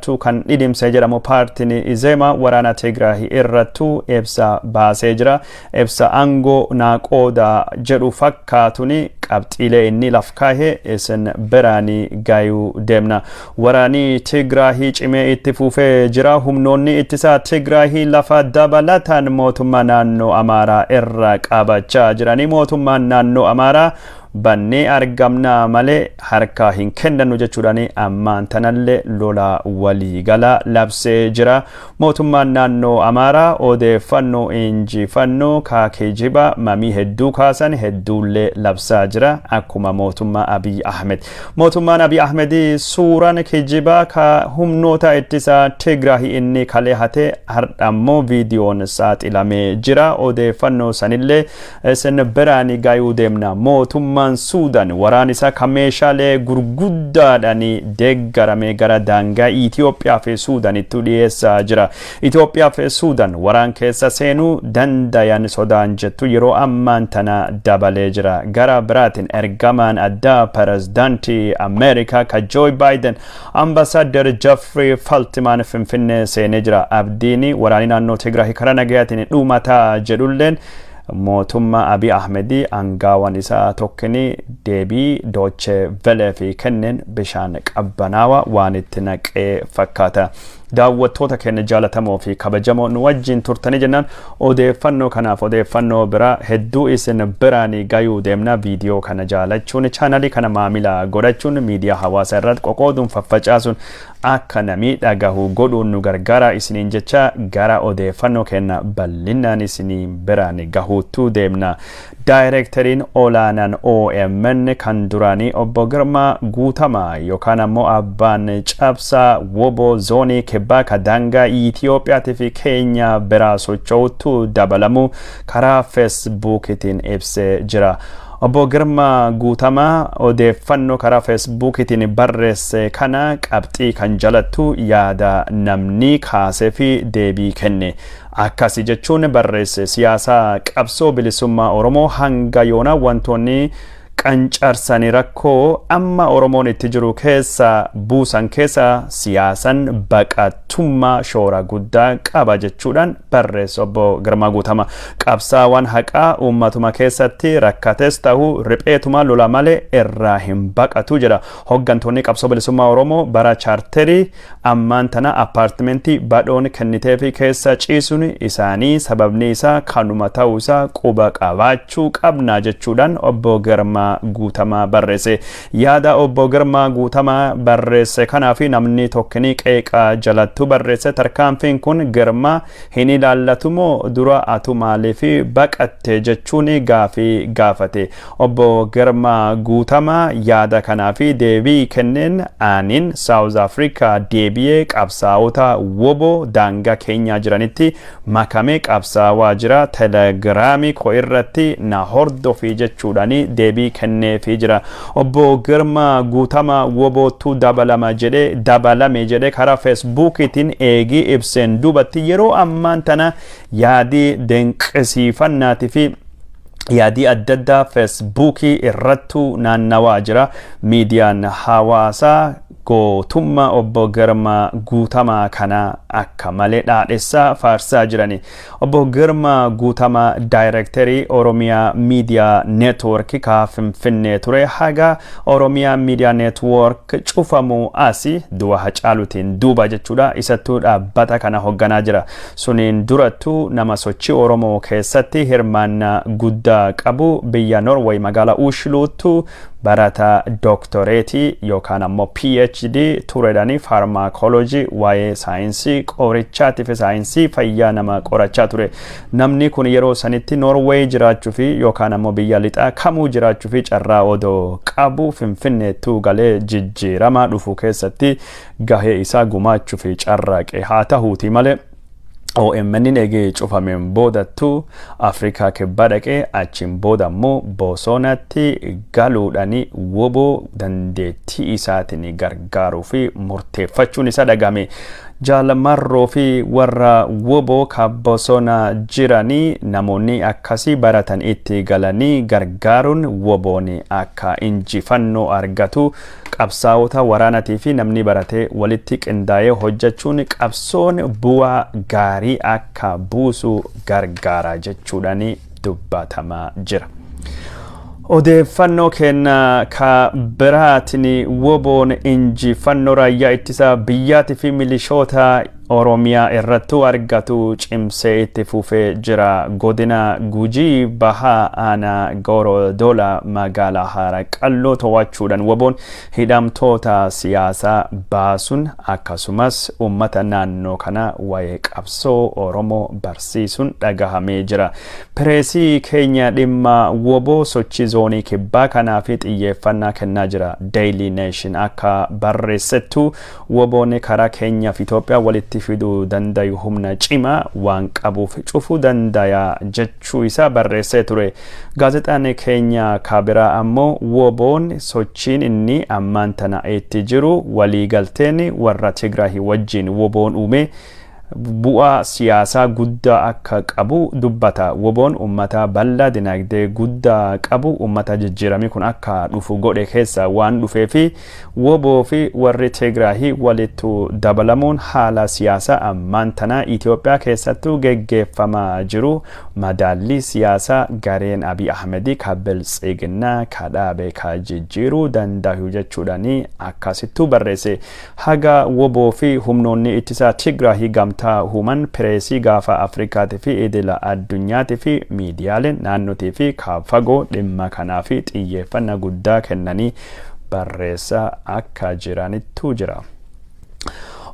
Kanattu kan dhidhimse jedhamu paartiin Izeema waraana Tigraay irrattu ibsa baasee jira. Ibsa aangoo naa qooda jedhu fakkaatuni qabxiilee inni laf kaahee isin biraanii gayuu deemna. Waraanii Tigraahii cimee itti fufee jira. Humnoonni ittisaa Tigraahii lafa dabalataan mootummaa naannoo Amaaraa irra qabachaa jiranii. Mootummaan naannoo Amaaraa bannee argamnaa malee harkaa hin kennannu jechuudhaan ammaan tanallee lola waliigalaa labsee jira. Mootummaan naannoo Amaaraa odeeffannoo injifannoo kaakeejiba mamii hedduu kaasan hedduullee labsaa jira akkuma mootummaa Abiy Ahmed. Mootummaan Abiy Ahmed suuraan kijibaa ka humnoota ittisaa Tigraay inni kalee hatee hardhammoo viidiyoon saaxilamee jira. Odeeffannoo sanillee isin biraan gayuu deemna. Mootummaan Suudaan waraan isaa kan meeshaalee gurguddaadhaan deeggarame gara daangaa Itoophiyaa fi Suudaanitti dhiyeessaa jira. Itoophiyaa fi Suudaan waraan keessa seenuu dandayan sodaan jettu yeroo ammaan tana dabalee jira. Gara biraatiin ergamaan addaa pirezidaantii Ameerikaa ka Joe Biden, Ambassador Jeffrey Feltman, Finfinnee seenee jira. Abdiin waraanni naannoo Tigraay karaa nagayaatiin dhumataa jedhulleen mootummaa Abiy Ahmedii aangaawwan isaa tokkini deebii Deutsche Welle fi kenneen bishaan qabbanaawaa waan itti naqee fakkaata. Daawwattoota keenya jaalatamoo fi kabajamoo, nu wajjin turtanii jennaan odeeffannoo kanaaf odeeffannoo biraa hedduu isin biraanii gayuu deemna. Viidiyoo kana jaalachuun, chaanalii kana maamila godhachuun, miidiyaa hawaasaa irratti qoqooduun, faffacaasuun akka namii dhagahu godhuun nu gargaara isiniin jecha gara odeeffannoo keenya bal'inaan isinii biraan gahuuttuu deemna. Daayireekteriin olaanaan OMN kan duraanii obbo Girmaa Guutamaa yookaan ammoo abbaan cabsaa WBO zoonii kibbaa ka daangaa Itiyoophiyaatii fi Keenyaa biraa socho'utu dabalamu karaa Feesbuukiitiin ibsee jira. Obbo Girmaa Guutamaa odeeffannoo karaa Feesbuukiitiin barreesse kana qabxii kan jalattu yaada namni kaasee fi deebii kenne. Akkasi jechuun barreesse: "Siyaasaa qabsoo bilisummaa Oromoo hanga yoona wantoonni qancarsanii rakkoo amma Oromoon itti jiru keessa buusan keessa siyaasan baqattummaa shoora guddaa qaba" jechuudhaan barreesse obbo Girmaa Guutama. "Qabsaawwan haqaa uummatuma keessatti rakkates ta'uu ripheetuma lola malee irraa hin baqatu" jedha. "Hooggantoonni qabsoo bilisummaa Oromoo bara chaarterii ammaan tana appaartimentii badhoon kenniteefi keessa ciisuun isaanii sababni isaa kanuma ta'uu isaa quba qabaachuu qabna" jechuudhaan obbo Girmaa Guutamaa barreesse. Yaada obbo Girmaa Guutamaa barreesse kanaaf namni tokkini qeeqaa jalattu barreesse: "Tarkaanfiin kun Girmaa hin ilaallatu moo? Dura atu maaliif baqatte?" jechuun gaafii gaafate. Obbo Girmaa Guutamaa yaada kanaaf deebii kenneen, "Anin South Africa deebi'ee qabsaa'ota WBO daangaa keenyaa jiranitti makamee qabsaawaa jira. Telegiraamii koo irratti na hordofii" jechuudhaan deebii kenneefii jira. Obbo Girmaa Guutamaa WBOtu dabalama jedhee dabalame jedhee karaa Feesbuukiitiin eegii ibseen duubatti yeroo ammaan tana yaadii dinqisiifannaatii fi yaadii adda addaa Feesbuukii irrattu naannawaa jira. Miidiyaan hawaasaa gootummaa obbo Girmaa Guutamaa kana akka malee dhaadhessaa faarsaa jirani. Obbo Girmaa Guutamaa daayirektarii Oromiyaa Miidiyaa Neetwoork ka Finfinnee ture. Haga Oromiyaa Miidiyaa Neetwoork cufamu asi du'a Hacaaluutiin duuba jechuudha. Isattuu dhaabbata kana hoogganaa jira. Suniin durattuu nama sochii Oromoo keessatti hirmaannaa guddaa qabu, biyya Norway magaalaa Osloottu barata dooktoreetii yookaan ammoo PhD turedhani, faarmaakooloojii, waa'ee saayinsii qorichaatii fi saayinsii fayyaa nama qorachaa ture. Namni kun yeroo sanitti Norway jiraachuu fi yookaan ammoo biyya lixaa kamuu jiraachuu fi carraa odoo qabu Finfinneettuu galee jijjiirama dhufu keessatti gahee isaa gumaachuu fi carraaqe. Haa ta'uuti malee, OMN eegee cufameen boodattuu Afrikaa Kibbaa dhaqee, achiin booda immoo bosonatti galuudhaan WBO dandeettii isaatiin gargaaruu fi murteeffachuun isa dhagame. Jaal Marroo fi warra WBO ka bosona jiranii namoonni akkasii baratan itti galanii gargaaruun WBOn akka injifannoo argatu, qabsaa'ota waraanatii fi namni baratee walitti qindaa'ee hojjechuun qabsoon bu'aa gaarii akka buusu gargaara jechuudhaan dubbatamaa jira. Odeeffannoo keenya ka biraatiin, WBOn injifannoo raayyaa ittisa biyyaatii fi milishoota Oromiyaa irrattuu argatu cimsee itti fufee jira. Godina Gujii Bahaa, aanaa Gorodola, magaalaa Hara Qalloo to'achuudhaan WBOn hidhamtoota siyaasaa baasuun, akkasumas uummata naannoo kana waa'ee qabsoo Oromoo barsiisuun dhagahamee jira. Pireesii keenya dhimma WBO sochii zoonii kibbaa kanaa fi xiyyeeffannaa kennaa jira. Daily Nation akka barreessettu, WBOn karaa keenyaa fi Itoophiyaa walitti fiduu dandayu humna cimaa waan qabuuf cufuu dandaya jechuu isaa barreessee ture. Gaazexaan keenya kabiraa ammoo WBOn sochiin inni ammaan tana itti jiru, waliigalteen warra Tigraay wajjin WBOn uume bu'aa siyaasaa guddaa akka qabu dubbata. WBOn uummata bal'aa dinagdee guddaa qabu, uummata jijjiiramni kun akka dhufu godhe keessa waan dhufee fi WBO fi warri Tigraahii walittu dabalamuun haala siyaasaa ammaan tana Itoophiyaa keessattuu geggeeffamaa jiru, madaallii siyaasaa gareen Abiy Ahmedii ka Biltsiginnaa ka dhaabe ka jijjiiruu danda'u jechuudhaan akkasittuu barreesse. Haga WBO fi humnoonni ittisaa Tigraahii gamtaa uuman, pireesii gaafa Afrikaatii fi idila addunyaatii fi miidiyaaleen naannootii fi ka fagoo dhimma kanaa fi xiyyeeffannaa guddaa kennanii barreessaa akka jiranittu jira.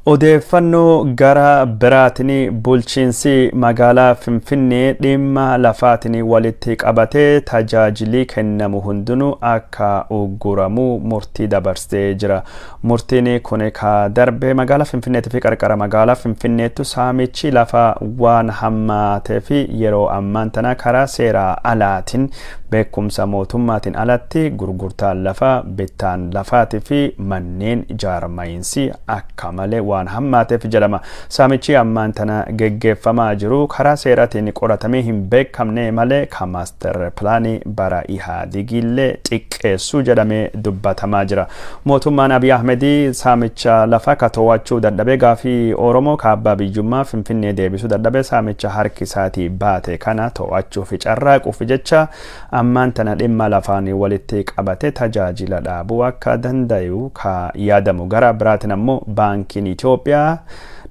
Odeeffannoo gara biraatiin, bulchiinsi magaalaa Finfinnee dhimma lafaatiin walitti qabatee tajaajilli kennamu hundinuu akka ugguramu murtii dabarsee jira. Murtiin kun ka darbe magaalaa Finfinneetii fi qarqara magaalaa Finfinneettu saamichi lafa waan hammaatee fi yeroo ammaan tana karaa seera alaatiin, beekumsa mootummaatiin alatti gurgurtaan lafaa, bittaan lafaatii fi manneen ijaarmayiinsi akka malee waan hammaateef jedhama. Saamichi ammaan tana geggeeffamaa jiru karaa seeraatiin qoratamee hin beekamne malee ka master planii bara Ihaadigillee xiqqeessuu jedhamee dubbatamaa jira. Mootummaan Abiy Ahmedii saamicha lafaa ka to'achuu dadhabee, gaafii Oromoo ka abbaa biyyummaa Finfinnee deebisuu dadhabee, saamicha harki isaatii baate kana to'achuuf carraaquuf jecha ammaan tana dhimma lafaan walitti qabate tajaajila dhaabuu akka danda'u ka yaadamu. Gara biraatiin ammoo baankiin Itoophiyaa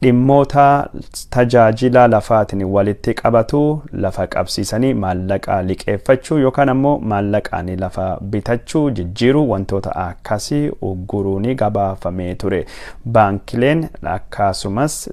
dhimmoota tajaajila lafaatiin walitti qabatu, lafa qabsiisanii maallaqa liqeeffachuu yookaan ammoo maallaqaan lafa bitachuu, jijjiiruu, wantoota akkasii ugguruun gabaafamee ture. Baankileen akkasumas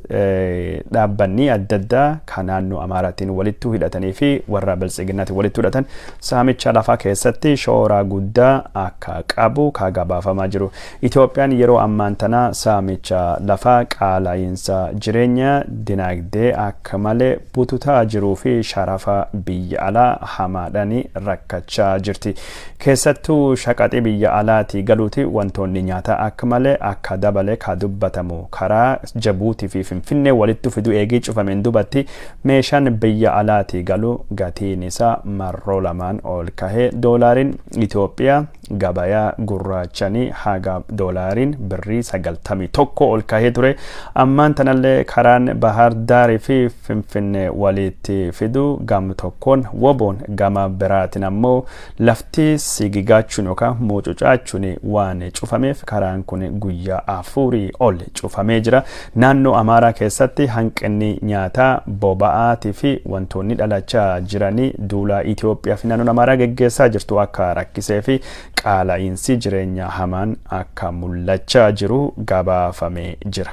dhaabbanni adda addaa kan naannoo Amaaraatiin walitti hidhatanii fi warra Biltsiginnaatiin walitti hidhatan saamicha lafaa keessatti shoora guddaa akka qabu ka gabaafamaa jiru. Itoophiyaan yeroo ammaan tana saamicha lafaa, qaala'iinsa jireenya, dinagdee akka malee bututaa jiruu fi sharafa biyya alaa hamaadhaan rakkachaa jirti. Keessattuu shaqaxii biyya alaatii galuuti wantoonni nyaataa akka malee akka dabale ka dubbatamu, karaa Jabuutii fi Finfinnee walitti fiduu eegii cufameen dubatti meeshaan biyya alaatii galu gatiin isaa marroo lamaan ol kahee, doolaariin Itoophiyaa gabayaa gurraachanii haga doolaariin birrii 91 ol kahee ture. Ammaan tanallee karaan Bahar Daarii fi Finfinnee walitti fidu gam tokkoon WBOn, gama biraatiin ammoo lafti sigigaachuun yookaan mucucaachuun waan cufameef karaan kun guyyaa 4 ol cufamee jira. Naannoo Amaaraa keessatti hanqinni nyaataa, boba'aatii fi wantoonni dhalachaa jiranii duula Itoophiyaa fi naannoon Amaaraa geggeessaa jirtu akka rakkisee fi qaala'iinsi jireenya hamaan akka mul'achaa jiru gabaafamee jira.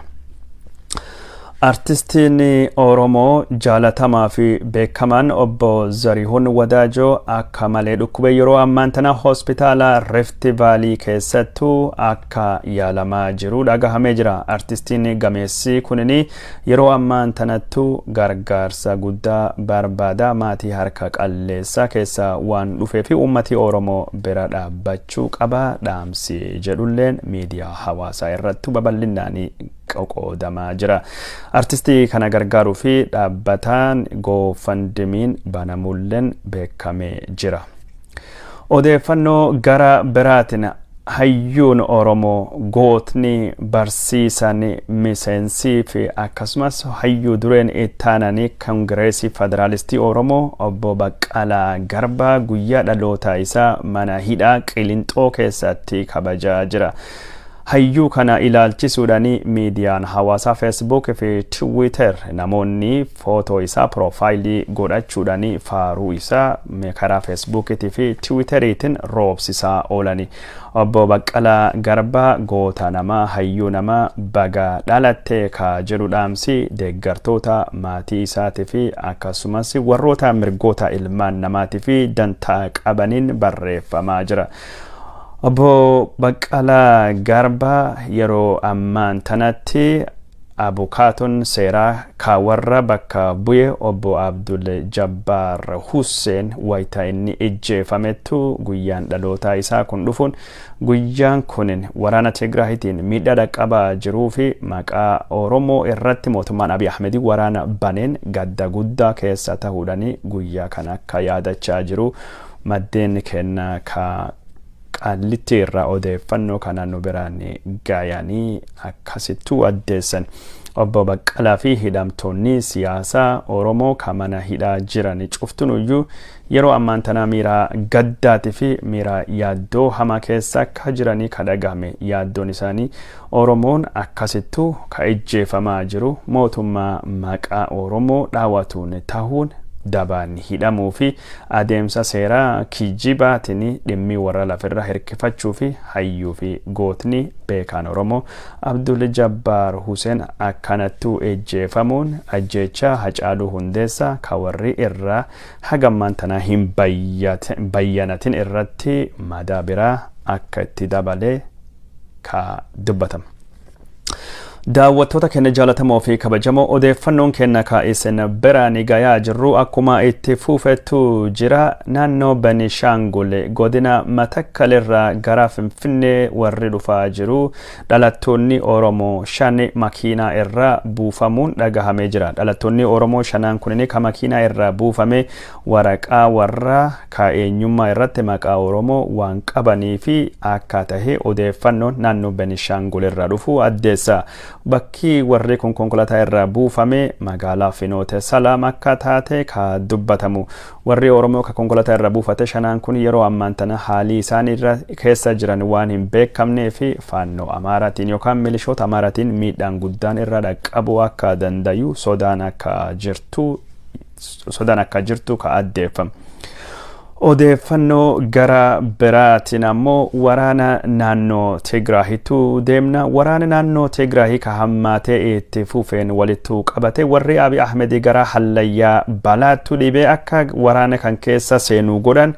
Artistiin Oromoo jaalatamaa fi beekamaan obbo Zarihuun Wadaajoo akka malee dhukkubee yeroo ammaan tana hospitaala Rift Valley keessattuu akka yaalamaa jiru dhagahamee jira. Artistiin gameessi kunin yeroo ammaan tanattuu gargaarsa guddaa barbaada. Maatii harka qalleessaa keessa waan dhufee fi uummati Oromoo bira dhaabbachuu qaba dhaamsi jedhulleen miidiyaa hawaasaa irratti babal'inaan Qoqoodamaa jira. Artistii kana gargaaruu fi dhaabbataan GoFundMeen banamulleen beekamee jira. Odeeffannoo gara biraatiin, hayyuun Oromoo, gootni, barsiisan, miseensii fi akkasumas hayyuu dureen ittaananii Kongireesii Federaalistii Oromoo Obbo Baqqalaa Garbaa guyyaa dhaloota isaa mana hidhaa Qilinxoo keessatti kabajaa jira. Hayyuu kana ilaalchisuudhaan miidiyaan hawaasaa Facebook fi Twitter namoonni footoo isaa profile godhachuudhaan faaruu isaa karaa Facebookiitii fi Twitteriitiin roobsisaa oolani. Obbo Baqqalaa Garbaa goota namaa, hayyuu namaa, baga dhalatte ka jedhu dhaamsi deeggartoota, maatii isaatii fi akkasumas warroota mirgoota ilmaan namaatii fi dantaa qabaniin barreeffamaa jira. Obbo Baqqalaa Garbaa yeroo ammaan tanatti abukaatoon seeraa ka warra bakka bu'e Obbo Abdul Jabbaar Hussein wayita inni ijjeefamettu guyyaan dhalootaa isaa kun dhufuun, guyyaan kun waraana Tigraahitiin miidhaa dhaqqabaa jiruu fi maqaa Oromoo irratti mootummaan Abiy Ahmedii waraana baneen gadda guddaa keessa ta'uudhaan guyyaa kana akka yaadachaa jiru maddeen kenna ka Qaallitti irraa odeeffannoo kana nu biraan gayanii akkasittuu addeessan. Obbo Baqqalaa fi hidhamtoonni siyaasaa Oromoo ka mana hidhaa jiran cuftunuyyuu yeroo ammaan tanaa miira gaddaatii fi miira yaaddoo hamaa keessa akka jiranii ka dhagahame. Yaaddoon isaanii Oromoon akkasittuu ka ijjeefamaa jiru mootummaa maqaa Oromoo dhaawatuun tahuun, dabaan hidhamuu fi adeemsa seeraa kijibaatiin dhimmi warra lafirra hirkifachuu fi hayyuu fi gootni beekaan Oromoo Abdul Jabbaar Hussein akkanattuu ejjeefamuun ajjeechaa Hacaaluu Hundeessaa ka warri irraa hagammaan tanaa hin bayyanatin irratti madaa biraa akka itti dabalee ka dubbatama. Daawwattoota keenya jaalatamoo fi kabajamoo, odeeffannoon keenya ka isin biraan gayaa jirru akkuma itti fufettu jira. Naannoo Benishaangul godina Matakkalirraa gara Finfinnee warri dhufaa jiru dhalattoonni Oromoo shan makiinaa irraa buufamuun dhagahamee jira. Dhalattoonni Oromoo shanaan kunniin ka makiinaa irraa buufame waraqaa warra ka eenyummaa irratti maqaa Oromoo waan qabanii fi akka tahe odeeffannoon naannoo Benishaangul irraa dhufu addeessa. Bakki warri kun konkolaataa irraa buufame magaalaa Finoote Salaam akka taate ka dubbatamu. Warri Oromoo ka konkolaataa irraa buufate shanaan kun yeroo ammaan tana haalii isaan irra keessa jiran waan hin beekamnee fi faannoo Amaaraatiin yookaan milishoota Amaaraatiin miidhaan guddaan irra dhaqqabuu akka dandayu sodaan akka jirtu ka addeeffamu. Odeeffannoo gara biraatiin ammoo waraana naannoo Tigraahitu deemna. Waraana naannoo Tigraahii ka hammaatee itti fufeen walittu qabate warri Abiy Ahmed gara hallayyaa balaattu dhibee akka waraana kan keessa seenuu godhan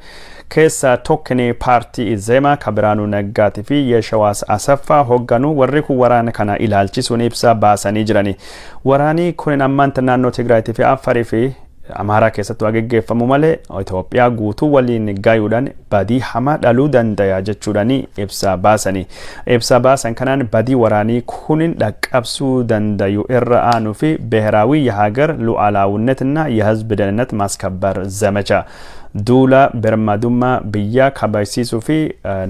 keessa tokkini paartii Izeemaa ka Biraanuu Naggaatii fi Yeeshawaas Asaffaa hoogganuu. Warri kun waraana kana ilaalchisuun ibsa baasanii jirani. Waraanni kun ammaan naannoo Tigraayitii fi Affarii fi Amaaraa keessatti waa geggeeffamu malee Itoophiyaa guutuu waliin gayuudhaan badii hamaa dhaluu danda'a jechuudhaan ibsa baasanii. Ibsa baasan kanaan badii waraanii kunin dhaqqabsuu dandayu irra aanuu fi ብሔራዊ የሀገር ሉዓላዊነትና የሕዝብ ደህንነት ማስከበር ዘመቻ፣ duula birmadummaa biyyaa kabajsiisuu fi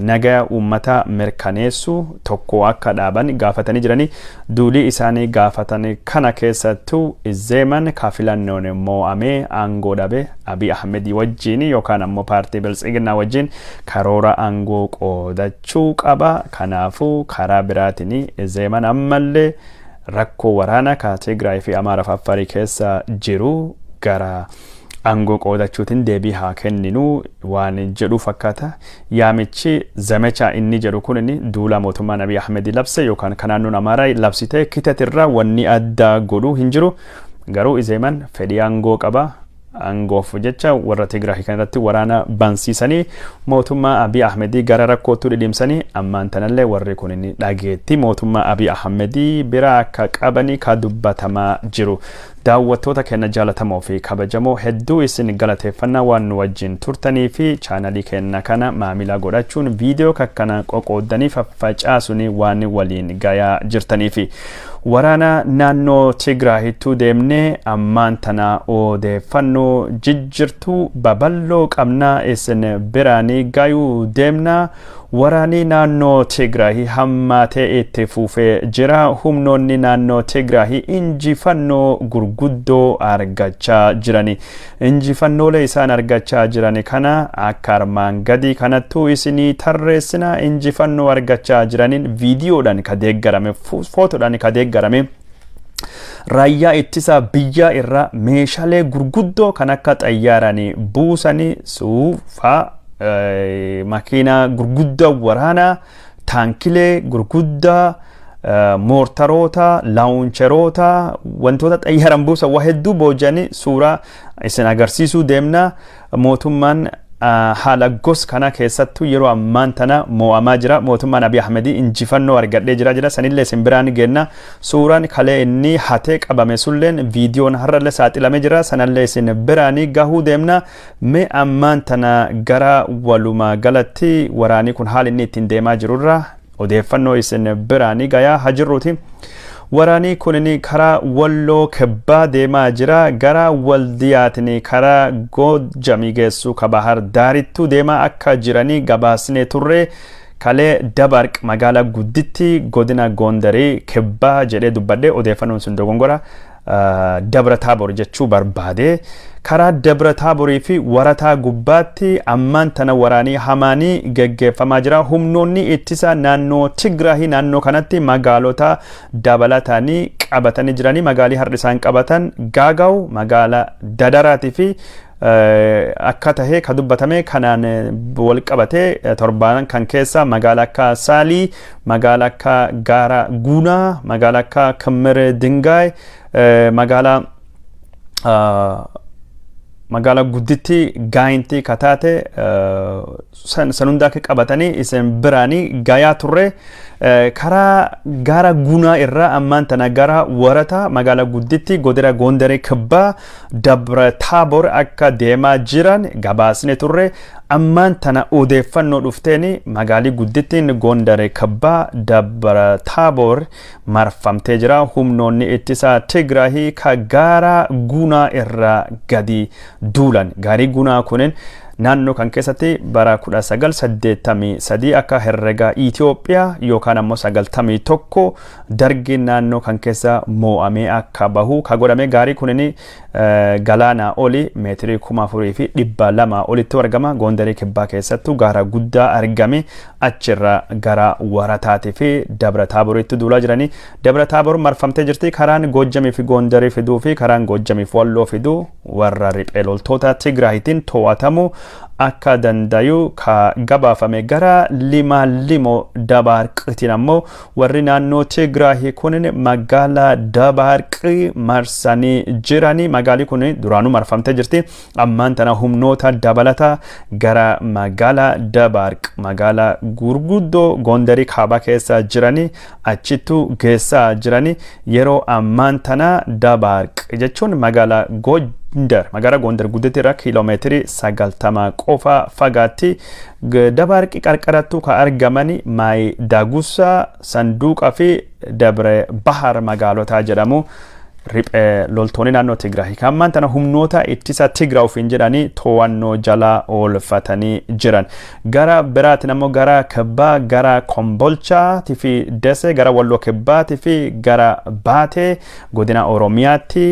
nagaa uummataa mirkaneessuu tokko akka dhaaban gaafatanii jiranii. Duulii isaanii gaafatan kana keessattuu Izeeman ka filannoon moo'amee aangoo dhabe Abiy Ahmed wajjin yookaan ammoo paartii Biltsiginnaa wajjin karoora aangoo qoodachuu qaba. Kanaafuu karaa biraatiin Izeeman ammallee rakkoo waraanaa ka Tigraay fi Amaaraa fi Affarii keessa jiru gara aangoo qoodachuutiin deebii haa kenninu waan jedhu fakkaata. Yaamichi ዘመቻ inni jedhu kun inni duula mootummaan Abiy Ahmed labse yookaan kan naannoon Amaaraa labsite kitatirraa wanni addaa godhu hin jiru. Garuu Izeeman fedhii aangoo qaba. Aangoof jecha warra Tigraay kan irratti waraana bansiisanii mootummaa Abiy Ahmedii gara rakkootti dhidhimsanii, ammaan tanallee warri kun inni dhageetti mootummaa Abiy Ahmedii bira akka qabanii ka dubbatamaa jiru. Daawwattoota keenya jaalatamoo fi kabajamoo, hedduu isin galateeffannaa waan nu wajjin turtanii fi chaanalii keenya kana maamila godhachuun viidiyoo kakkana qoqoodanii faffacaasuun waan waliin gayaa jirtanii fi Waraana naannoo Tigraahittuu deemnee ammaan tana odeeffannoo jijjirtuu babal'oo qabnaa isin biraanii gayuu deemna. Waraanni naannoo Tigraahii hammaatee itti fufee jira. Humnoonni naannoo Tigraahii injifannoo gurguddoo argachaa jirani. Injifannoolee isaan argachaa jiran kana akka armaan gadii kanattuu isinii tarreessina. Injifannoo argachaa jiraniin viidiyoodhaan ka deeggarame, footoodhaan ka deeggarame, raayyaa ittisa biyyaa irraa meeshaalee gurguddoo kan akka xayyaaraan buusanii suufaa, makiinaa gurguddaa waraanaa, taankilee gurguddaa, moortaroota, laawuncheroota, wantoota xayyaaraan buusan waa hedduu booji'anii suuraa isin agarsiisuu deemna. Mootummaan haala gos kana keessattuu yeroo ammaan tana moo'amaa jira. Mootummaan Abiy Ahmedii injifannoo argadhee jira jira. Sanillee isin biraan geenna. Suuraan kalee inni hatee qabame sulleen viidiyoon har'allee saaxilamee jira. Sanallee isin biraanii gahuu deemna. Mee ammaan tana gara walumaa galatti waraanii kun haala inni ittiin deemaa jirurra odeeffannoo isin biraanii gayaa hajirruuti. Waraanii kunin karaa Walloo Kibbaa deemaa jira. Gara Waldiyaatiin karaa Goojjamii geessu ka Bahar Daarittuu deemaa akka jiranii gabaasnee turre. Kalee Dabarq magaalaa gudditti godina Goondarii Kibbaa jedhee dubbadhe, odeeffannoon sun dogongora. Dabra Taabor jechuu barbaade. Karaa Dabra Taaborii fi Warataa gubbaatti ammaan tana waraanii hamaanii geggeeffamaa jira. Humnoonni ittisa naannoo Tigraahii naannoo kanatti magaalota dabalatanii qabatanii jiranii. Magaalii har'i isaan qabatan Gaagaw, magaala Dadaraatii fi akka tahe ka dubbatame. Kanaan wal qabatee torbaan kan keessa magaala akka Saalii, magaala akka Gaara Guunaa, magaala akka Kimmir Dingaay, magaala gudditti Gaayintii kataate san hunda akka qabatanii isin biraanii gayaa turre. Karaa Gaara Guunaa irraa ammaan tana gara Warata, magaala gudditti godina Goondarii Kibbaa Dabra Taabor akka deemaa jiran gabaasne turre. Ammaan tana odeeffannoo dhufteen magaalii guddittiin Goondarii Kibbaa Dabra Taabor marfamtee jira. Humnoonni ittisa Tigraahii ka Gaara Guunaa irraa gadi duulan. Gaarii Guunaa kunin naannoo kan keessatti bara 1983 akka herrega Itoophiyaa yookaan ammoo 91 dargiin naannoo kan keessa moo'amee akka bahu ka godhame. Gaarii kunin galaanaa oli meetirii 4200 olitti argama. Goondarii Kibbaa keessattuu gaara guddaa argame. Achirra gara Warataatii fi Dabra Taaboriitti duulaa jiranii. Dabra Taabor marfamtee jirti. Karaan Goojjamii fi Goondarii fiduu fi karaan Goojjamii fi Walloo fiduu warra riphee loltoota Tigraayitiin to'atamuu akka dandayu ka gabaafame. Gara Limaalimo Dabaarqitiin ammoo warri naannoo Tigraahii kun magaalaa Dabaarqii marsanii jiranii. Magaalii kun duraanuu marfamtee jirti. Ammaan tana humnoota dabalata gara magaalaa Dabaarq, magaalaa gurguddoo Goondarii Kaabaa keessa jiranii, achittu geessaa jiranii. Yeroo ammaan tana Dabaarq jechuun magaalaa Gondar, magaalaa Gondar gudditti irraa kiiloomeetirii 90 qofa fagaatti. Dabaarqi qarqarattu ka argamani Maayi Dagusaa, Sanduuqa fi Dabre Bahar magaalotaa jedhamu riphee loltoonni naannoo Tigraay kan ammaan tana humnoota ittisa Tigraay ofiin jedhanii to'annoo jala oolfatanii jiran. Gara biraatiin ammoo gara kibbaa, gara Kombolchaatii fi Desee, gara Walloo Kibbaatii fi gara Baatee godina Oromiyaatti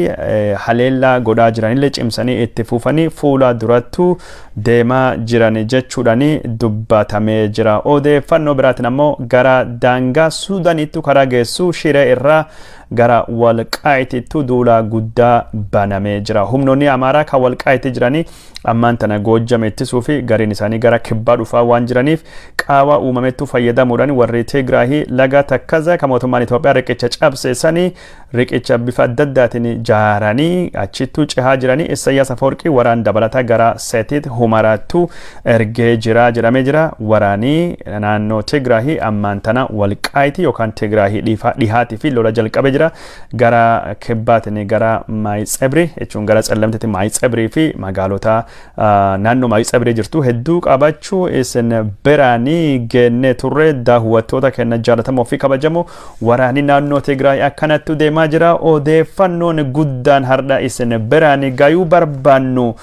haleellaa godhaa jiranillee cimsanii itti fufanii fuula durattuu deemaa jiran jechuudhaan dubbatamee jira. Odeeffannoo biraatiin ammoo gara daangaa Suudaaniitti karaa geessu Shiree irraa gara Walqaayitittu duula guddaa banamee jira. Humnoonni Amaaraa kan Walqaayitti jiranii ammaan tana Goojjame ittisuu fi gariin isaanii gara kibbaa dhufaa waan jiraniif, qaawaa uumamettu fayyadamuudhaan warri Tigraahii laga Takkaza kan mootummaan Itoophiyaa riqicha cabse sanii Riqicha bifa adda addaatiin ijaaranii achittuu cehaa jiranii. Isayyaas Afawarqii waraan dabalataa gara Seetit Humaraattuu ergee jira jedhamee jira. Waraanii naannoo Tigraahii ammaan tana Walqaayitii yookaan Tigraahii dhihaatii fi lola jalqabee jira. Gara kibbaatiin gara Maayitsebri jechuun gara Tsallamtiitti Maayitsebrii fi magaalota naannoo Maayitsebrii jirtu hedduu qabachuu isin biraanii geennee turre. Daawwattoota keenya jaalatamoo fi kabajamoo, waraanni naannoo Tigraay akkanatti deemaa jira. Odeeffannoon guddaan har'a isin biraanii gayuu barbaannu,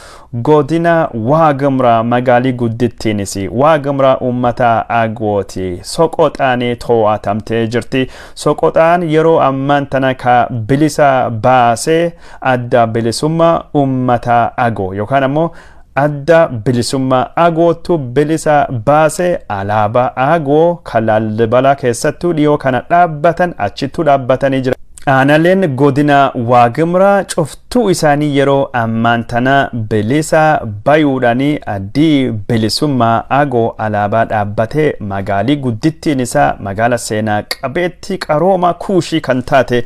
godina Waagamraa magaalii guddittiinis Waagamraa uummata Agooti Soqoxaanii to'atamtee jirti. Soqoxaan yeroo ammaan tana ka bilisa baasee Adda Bilisummaa Uummata Agoo yookaan ammoo Adda Bilisummaa Agootu bilisa baasee. Alaabaa Agoo kan Laallibalaa keessattuu dhiyoo kana dhaabbatan achittuu dhaabbatanii jira. Aanaleen godina Waagimraa cuftuu isaanii yeroo ammaan tana bilisa bayuudhaan Addii Bilisummaa Agoo alaabaa dhaabbatee magaalii guddittiin isaa magaala seenaa qabeetti qarooma Kuushii kan taate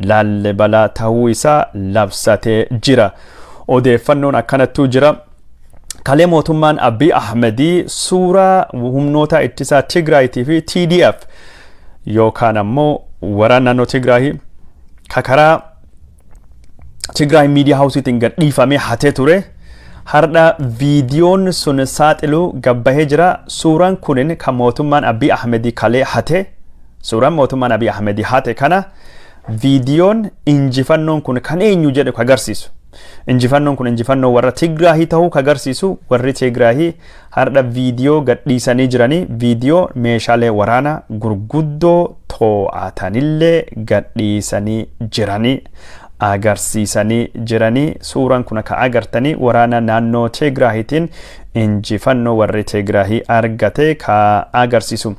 Laallibalaa ta'uu isaa labsatee jira. Odeeffannoon akkanattuu jira. Kalee mootummaan Abiy Ahmedii suuraa humnoota ittisaa Tigraayitii fi TDF yookaan ammoo waraana naannoo Tigraay ka karaa Tigraay Miidiyaa Hawusiitiin gad dhiifamee hatee ture. Har'a viidiyoon sun saaxilu gabbahee jira. Suuraan kunin kan mootummaan Abiy Ahmedii kalee hate. Suuraan mootummaan Abiy Ahmedii hate kana viidiyoon injifannoon kun kan eenyu jedhu agarsiisu. Injifannoon kun injifannoo warra Tigraahii ta'uu agarsiisu. Warri Tigraahii har'a viidiyoo gadhiisanii jiranii, viidiyoo meeshaalee waraanaa gurguddoo to'atanillee gadhiisanii jiranii agarsiisanii jiranii. Suuraan kun akka agartanii waraana naannoo Tigraahiitiin injifannoo warri Tigraahii argate ka agarsiisu.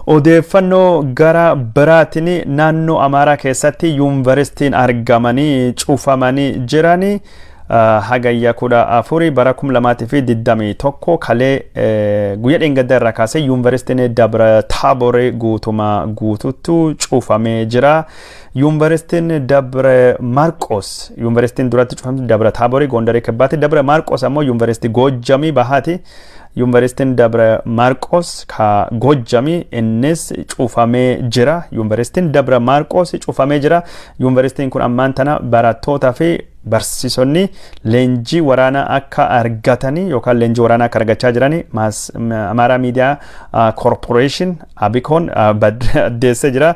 Odeeffannoo gara biraatiin, naannoo Amaaraa keessatti yuunivarsiitiin argamanii cufamanii jiranii. Hagayya 14 bara 2021, kalee guyyaa dheengaddaa irraa kaasee yuunivarsiitiin Dabra Taaborii guutumaa guututtu cufamee jira. Yuunivarsiitiin Dabra Maarqos, yuunivarsiitiin duratti cufamte Dabra Taaborii Gondarii Kibbaatti, Dabra Maarqos ammoo yuunivarsiitii Goojjamii Bahaati. Yuunivarsiitiin Dabra Maarqos ka Goojjamii innis cufamee jira. Yuunivarsiitiin Dabra Maarqos cufamee jira. Yuunivarsiitiin kun ammaan tana barattootaa fi barsiisonni leenjii waraanaa akka argatanii yookaan leenjii waraanaa akka argachaa jiranii Amaaraa Miidiyaa Corporation Abikoon addeessee jira.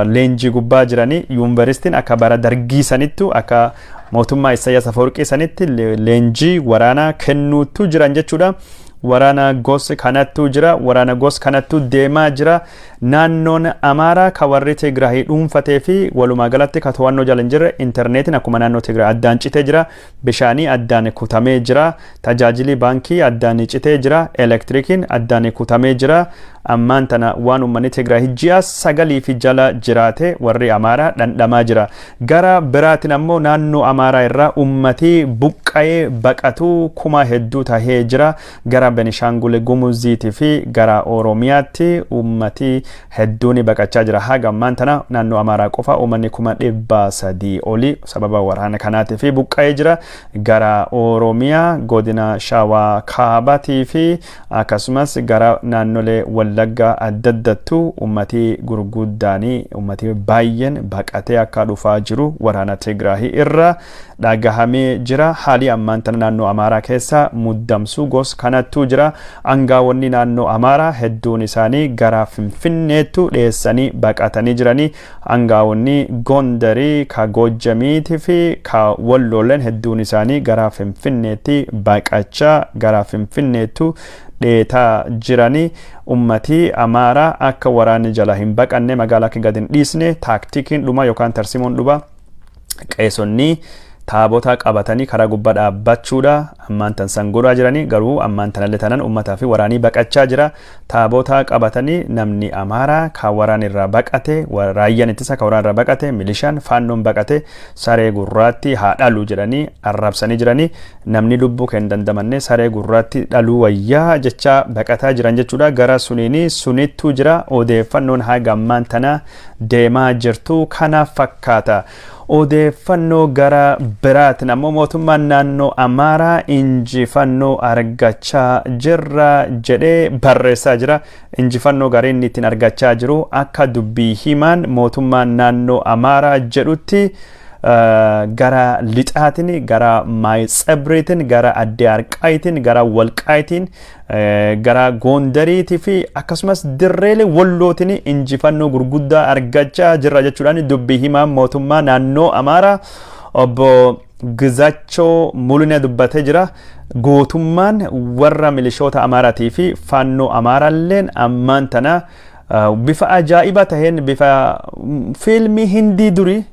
Leenjii gubbaa jiranii, yuunivarsiitiin akka bara Dargii sanittu, akka mootummaa Isaayyaas Afawarqii sanitti leenjii waraanaa kennuutu jiran jechuudha. Waraana gos kanattu jira, waraana gos kanattu deemaa jira. Naannoon Amaaraa ka warri Tigraahii dhuunfatee fi walumaa galatti ka to'annoo jala hin jirre, intarneetiin akkuma naannoo Tigraay addaan citee jira. Bishaanii addaan kutamee jira. Tajaajilli baankii addaan citee jira. Elektirikiin addaan kutamee jira. Ammaan tana waan uummanni Tigraay ji'a 9 fi jala jiraate warri Amaaraa dhandhamaa jira. Gara biraatiin ammoo naannoo Amaaraa irraa uummatii buqqa'ee baqatu kuma hedduu tahee jira. Gara Benishaangul Gumuziitii fi gara Oromiyaatti uummatii hedduun baqachaa jira. Haga ammaan tana naannoo Amaaraa qofa uummanni 300,000 olii sababa waraana kanaatii fi buqqa'ee jira. Gara Oromiyaa godina Shawaa Kaabaatii fi akkasumas gara naannolee Wallaggaa adda addattu uummatii gurguddaanii, uummatii baay'een baqatee akka dhufaa jiru waraana Tigraahii irra dhagahamee jira. Haalli ammaan tana naannoo Amaaraa keessa muddamsuu gos kanattu jira. Angaawonni naannoo Amaaraa hedduun isaanii gara Finfinneettu dhiyeessanii baqatanii jiranii. Angaawonni Gondarii, ka Goojjamiitii fi ka Wallooleen hedduun isaanii gara Finfinneetti baqachaa gara Finfinneettu dheetaa jiranii. Ummatii Amaaraa akka waraanni jala hin baqanne, magaalaa akka gad hin dhiisne, taaktikiin dhuma yookaan tarsimoon dhuma qeesonni Taabota qabatanii karaa gubbaa dhaabbachuudha. Ammaan tan san godhaa jiranii, garuu ammaan tanallee tanan uummataa fi waraanii baqachaa jira. Taabota qabatanii namni Amaaraa kan waraan irraa baqate, raayyaan ittisa kan waraan irraa baqate, milishaan faannoon baqate saree gurraatti haa dhalu jedhanii arrabsanii jiranii. Namni lubbuu kan dandamanne saree gurraatti dhaluu wayyaa jecha baqataa jiran jechuudha. Gara suniini sunittuu jira. Odeeffannoon haga ammaan tana deemaa jirtu kana fakkaata. Odeeffannoo gara biraatiin ammoo mootummaan naannoo Amaaraa injifannoo argachaa jirra jedhee barreessaa jira. Injifannoo gaarii inni ittiin argachaa jiru akka dubbii himaan mootummaan naannoo Amaaraa jedhutti gara lixaatiin, gara Maayitsabriitiin, gara Addee Arqaayitiin, gara Walqaayitiin, gara Goondariitii fi akkasumas dirreelee Wallootiin injifannoo gurguddaa argachaa jirra jechuudhaan dubbii himaan mootummaa naannoo Amaaraa obbo Gizaachoo Mulunee dubbatee jira. Gootummaan warra milishoota Amaaraatii fi faannoo Amaaraalleen ammaan tana bifa ajaa'iba taheen, bifa fiilmii Hindii durii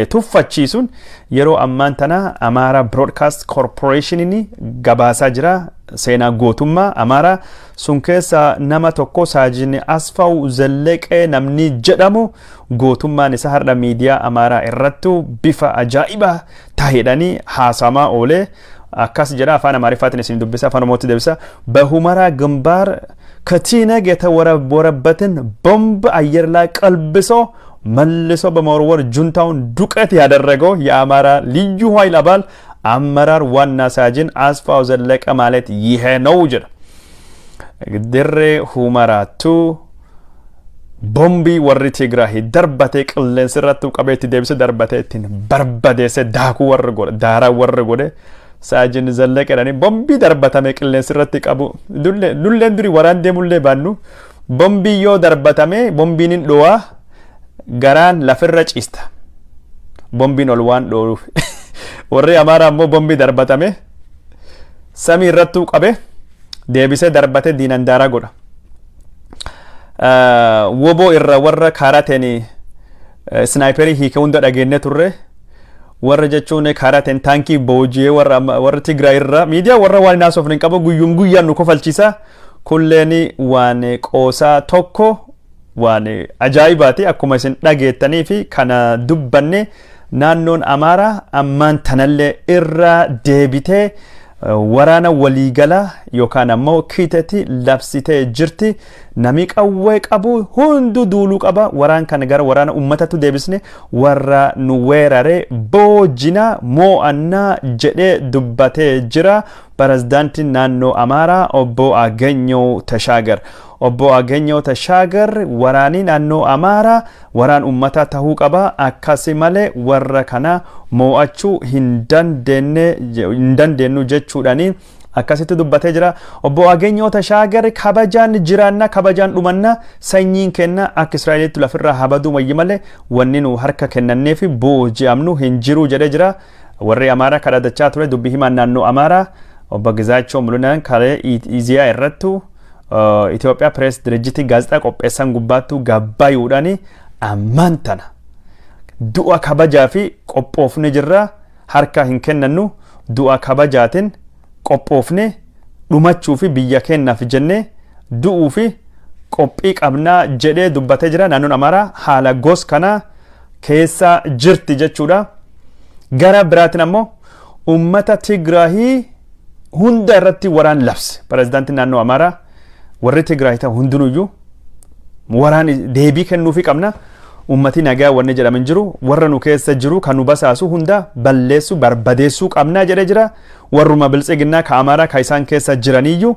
tuffachiisuun yeroo ammaan tana Amaara Broadcast Corporation gabaasaa jira. Seenaa gootummaa Amaaraa sun keessa nama tokko, Saajin Asfaw Zelleqee namni jedhamu, gootummaan isaa har'a miidiyaa Amaaraa irrattu bifa ajaa'iba tahedhanii haasamaa oolee. Akkas jedha, afaan Amaariffaatiin isin dubbisa, afaan Oromootti deebisa. በሁመራ ግንባር ከትህነግ የተወረወረበትን ቦምብ አየር ላይ ቀልብሶ መልሶ በመወርወር ጁንታውን ዱቄት ያደረገው የአማራ ልዩ ኃይል አባል አመራር ዋና ሳጅን አስፋው ዘለቀ ማለት ይሄ ነው jedha. Dirree Humaraattuu bombii warri Tigraahii darbatee qilleensa irratti qabee itti deebisee darbatee ittiin barbadeessee daakuu warri godhe, daaraa warri godhe Saajin Zalleqee jedhanii. Bombii darbatame qilleensa irratti qabu, lulleen durii waraan deemullee baannu, bombii yoo darbatame bombiin hin dhowaa, garaan lafirra ciista bombiin ol waan dhooruuf. Warri Amaaraa ammoo bombii darbatame samii irrattuu qabe deebisee darbate diinan daaraa godha. Woboo irra warra kaarateen sniperii hiike hunda dhageenne turre. Warra jechuun kaarateen taankii booji'ee warra Tigraay irra miidiyaa warra waan hin haasofne hin qabu, guyyum guyyaan nu kofalchiisa. Kulleen waan qoosaa tokko, waan ajaa'ibaati. Akkuma isin dhageettanii fi kana dubbanne, naannoon Amaaraa ammaan tanallee irra deebitee waraana waliigalaa yookaan ammoo kiiteti labsitee jirti. Nami qawwee qabu hundu duuluu qaba. Waraan kana gara waraana ummatatu deebisne warra nu weerare boojina moo'annaa jedhee dubbatee jira. Pirezidaantiin naannoo Amaaraa obbo Aganyoo Tashaagar. Obbo Aganyoo Tashaagar waraanii naannoo Amaaraa waraan ummataa tahuu qaba. Akkasi malee warra kana moo'achuu hin dandeenyu jechuudhaani akkasitti dubbatee jira. Obbo Aganyoo Tashaagar kabajaan jiraanna, kabajaan dhumanna, sanyiin kenna akka Israa'elitti lafirraa habaduu wayyi malee wanni nu harka kennannee fi booji'amnu hin jiru jedhee jira. Warri Amaaraa kadhatachaa ture, dubbii himaan naannoo Amaaraa obbo Gizaachoo Mulunaan kalee Iziyaa irrattu Itoophiyaa Pirees Dirjitii gaazexaa qopheessan gubbaattu gabbaayuudhaan ammaan tana du'a kabajaa fi qophoofne jirra, harka hin kennannu, du'a kabajaatiin qophoofne dhumachuu fi biyya keenyaaf jennee du'uu fi qophii qabnaa jedhee dubbatee jira. Naannoon Amaaraa haala gos kana keessa jirti jechuudha. Gara biraatiin ammoo uummata Tigraahii hunda irratti waraan labse. Pirezidaantiin naannoo Amaaraa warri Tigraahii ta'u hundinuyyuu waraan deebii kennuufii qabna. Ummati nagaa wanni jedhaman jiru, warra nu keessa jiru kan nu basaasu hunda balleessuu barbadeessuu qabnaa jedhee jira. Warruma biltsiginnaa ka Amaaraa ka isaan keessa jiraniyyuu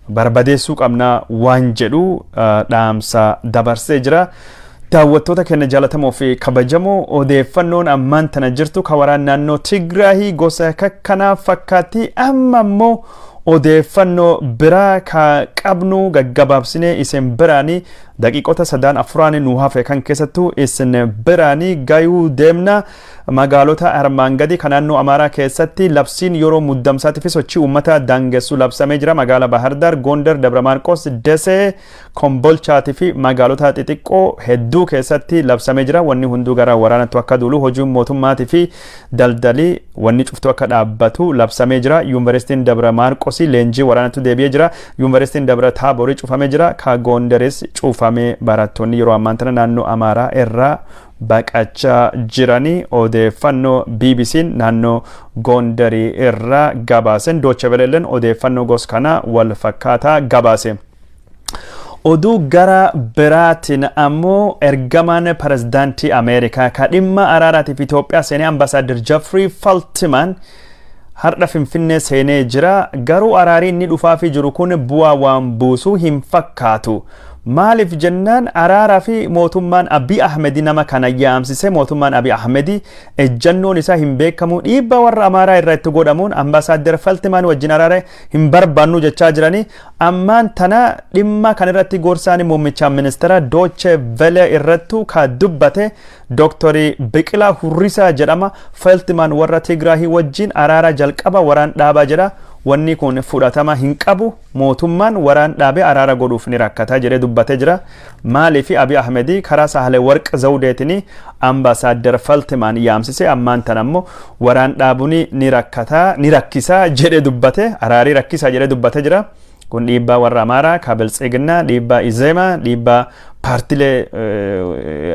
barbadeessuu qabnaa waan jedhu dhaamsa dabarsee jira. Daawwattoota keenya jaalatamoo fi kabajamoo, odeeffannoon ammaan tana jirtu ka waraan naannoo Tigraahii gosa kakkanaa fakkaatti. Amma immoo odeeffannoo biraa ka qabnu gaggabaabsinee isin biraanii daqiiqota sadaan afuraanii nu hafe kan keessattuu isin biraanii gayuu deemna. Magaalota armaan gadi kan naannoo Amaaraa keessatti labsiin yeroo muddamsaatii fi sochii uummata daangessu labsamee jira. Magaala Bahardar, Gondar, Dabra Maarqos, Desee, Kombolchaatii fi magaalota xixiqqoo hedduu keessatti labsamee jira. Wanni hunduu gara waraanatti akka duulu, hojiin mootummaatii fi daldalii wanni cuftu akka dhaabbatu labsamee jira. Yuunivarsiitiin Dabra Maarqos leenjii waraanatti deebi'ee jira. Yuunivarsiitiin Dabra Taaborii cufamee jira. Ka Gondaris cufamee barattoonni yeroo ammaan tana naannoo Amaaraa irraa baqachaa jiranii odeeffannoo BBC'n naannoo Gondarii irraa gabaasen, Deutsche Welle odeeffannoo gos kana wal fakkaataa gabaase. Oduu gara biraatiin ammoo ergamaan pirezidaantii Ameerikaa ka dhimma araaraatiif Itoophiyaa seenee, ambasaadir Jeffrey Feltman, har'a Finfinnee seenee jira. Garuu araarii inni dhufaafii jiru kun bu'aa waan buusuu hin fakkaatu. Maaliif jennaan, araaraa fi mootummaan Abiy Ahmedi nama kana yaamsise, mootummaan Abiy Ahmedi ejjannoon isaa hin beekamu. Dhiibbaa warra Amaaraa irraa itti godhamuun ambasaaddar Feltman wajjin araara hin barbaannu jechaa jiranii. Ammaan tana dhimma kan irratti gorsaan muummicha ministeera Deutsche Welle irrattu ka dubbate Dooktorii Biqilaa Hurrisaa jedhama. Feltman warra Tigraahii wajjin araara jalqaba waraan dhaabaa jedha. Wanni kun fudhatama hin qabu, mootummaan waraan dhaabee araara godhuuf ni rakkata jedhee dubbatee jira. Maaliif Abiy Ahmedi karaa Sahalee Warq Zawudeetiin ambasaaddar Feltman yaamsise, ammaan tan ammoo waraan dhaabuun ni rakkata, ni rakkisaa jedhee dubbate, araarii rakkisaa jedhee dubbatee jira. Kun dhiibbaa warra Amaaraa, ka Biltsiginnaa, dhiibbaa Izeemaa, dhiibbaa paartilee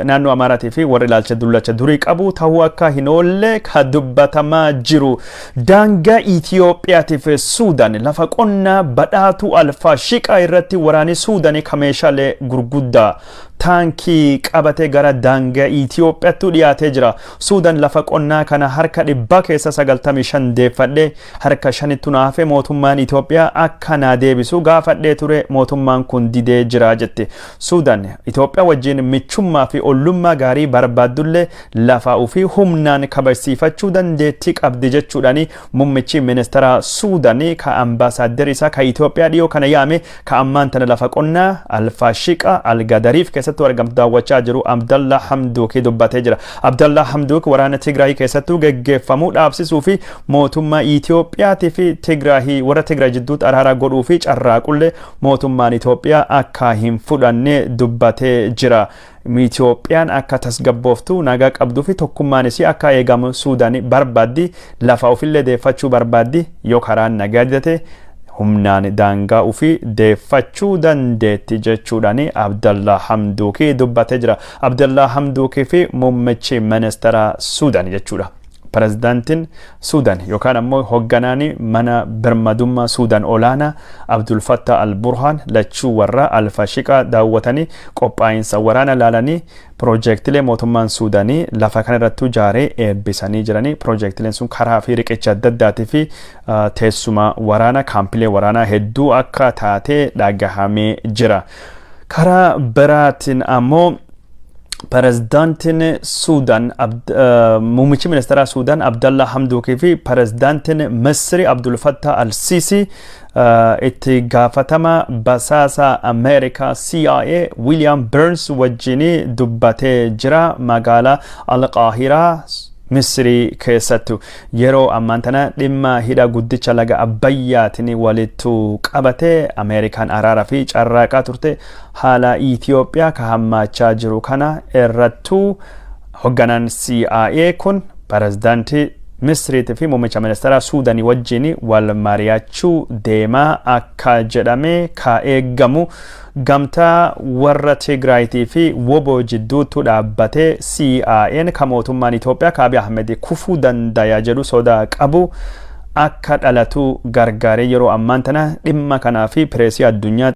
naannoo Amaaraatii fi warra ilaalcha dullacha durii qabu ta'uu akka hin oolle ka dubbatamaa jiru. Daangaa Itiyoophiyaatiif Suudaan lafa qonnaa badhaatuu Alfaashiqaa irratti waraanni Suudaanii ka meeshaalee gurguddaa taankii qabatee gara daangaa Itiyoophiyaatti dhiyaatee jira. Suudaan lafa qonnaa kana harka 95% deeffadhee harka 5tti naafee, mootummaan Itiyoophiyaa akka naa deebisu gaafadhee ture, mootummaan kun didee jira jette. Suudaan Itoophiyaa wajjin michummaa fi ollummaa gaarii barbaaddullee lafa ofii humnaan kabajsiifachuu dandeettii qabdi jechuudhaan muummichi ministeera Suudaanii ka ambaasaaddarri isaa ka Itoophiyaa dhiyoo kana yaame, ka ammaan tana lafa qonnaa Alfaashiqa Algadariif keessattuu argamtu daawwachaa jiru, Abdallah Hamduuki dubbatee jira. Abdallah Hamduuk waraana Tigraay keessattuu geggeeffamuu dhaabsisuu fi mootummaa Itoophiyaatii fi Tigraahii warra Tigraay jidduutti araara godhuu fi carraaqullee mootummaan Itoophiyaa akka hin fudhanne dubbatee jira. Itoophiyaan akka tasgabbooftu, nagaa qabduu fi tokkummaan isii akka eegamu Suudaan barbaaddi. Lafa ofillee deeffachuu barbaaddi. Yoo karaan nagaa didate humnaan daangaa ofii deeffachuu dandeetti jechuudhaan Abdallah Hamduukii dubbatee jira. Abdallah Hamduukii fi muummichi ministeera Suudaan jechuudha. Pirezidaantiin Suudaan yookaan ammoo hoogganaan mana birmadummaa Suudaan olaanaa Abdul Fattah al-Burhaan lachuu warra Alfashiqaa daawwatanii, qophaa'insa waraana laalanii, piroojeektilee mootummaan Suudaanii lafa kana irratti ijaaree eebbisanii jiranii. Piroojeektileen sun karaa fi riqicha adda addaatii fi teessuma waraana, kaampilee waraanaa hedduu akka taatee dhagahamee jira. Karaa biraatiin ammoo pirezidaantiin Suudaan, muummichi ministeeraa Suudaan Abdallah Hamduukii fi pirezidaantiin Misri Abdul Fattah al-Sisi itti gaafatama basaasa Ameerikaa CIA William Burns wajjin dubbatee jira magaalaa Alqaahiraa Misrii keessattu. Yeroo ammaan tana dhimma hidha guddicha laga Abbayyaatiin walittu qabate Ameerikaan araaraa fi carraaqaa turte. Haala Itiyoophiyaa ka hammaachaa jiru kana irrattuu hoogganaan CIA kun pirezidaantii Misriitii fi muummicha ministeeraa Suudaanii wajjin wal mari'achuu deemaa akka jedhame ka eeggamu. Gamtaa warra Tigraayitii fi WBO jidduutti dhaabbatee CIA'n ka mootummaan Itoophiyaa ka Abiy Ahmed kufuu dandaya jedhu sodaa qabu akka dhalatu gargaaree yeroo ammaan tana dhimma kanaa fi pireesii addunyaa.